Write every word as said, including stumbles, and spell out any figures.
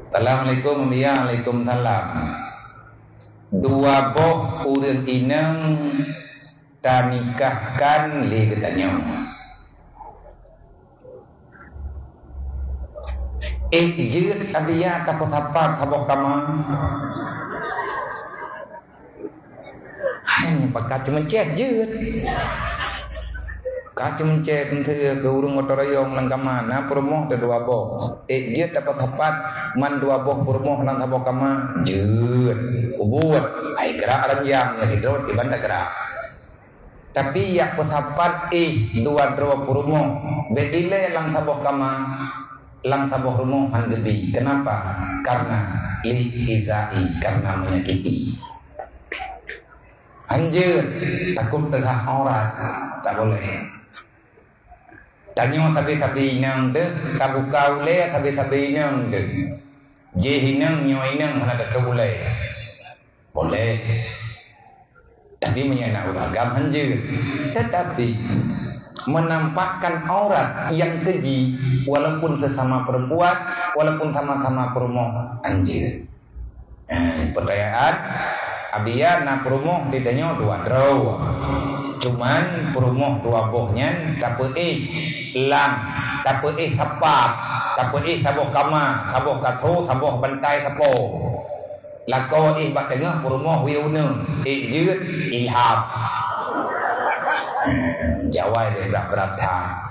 Assalamualaikum, Abiya. Waalaikumsalam. Dua boh ureuëng inong tanikahkan lé geutanyoe. Eh, jeuet, Abiya, tapeusapat saboh kama. Hai, pakat ceumencet jeuet. Ka ceumencet enteuk keu ureuëng gotong royong lam kama, na peurumoh teuh dua boh. Eh, jeuet tapeusapat man dua boh peurumoh lam saboh kama. Jeuet. Ubuet. Hai, gerak ranjang nyan sidroe iban gerak. Tapi yak peusapat eh dua droe peurumoh, bék ilée lam saboh kama, lam saboh rumoh han geubi. Kenapa? Karena li izai, karena menyakiti. Hanjeuet, takut teuhah aurat, tak boleh. Tanyoe sabe-sabe inong teuh, tabuka ulée sabe-sabe inong teuh. Jih inong, nyoe inong hana tateupeue ulée. Boleh. Tapi meunyoe na ureuëng agam hanjeuet. Tetapi menampakkan aurat yang keji walaupun sesama perempuan, walaupun sama-sama peurumoh hanjeuet. Eh, pertanyaan, Abiya, na peurumoh di tanyoe dua droe. Cuman peurumoh dua boh nyan tapeuéh lang, tapeuéh sapat, tapeuéh saboh kama, saboh kaso, saboh bantai sapo. Lakoe éh bak teungoh peurumoh wieuna, éh jeuet ilham. Jawai deh brat-brat that.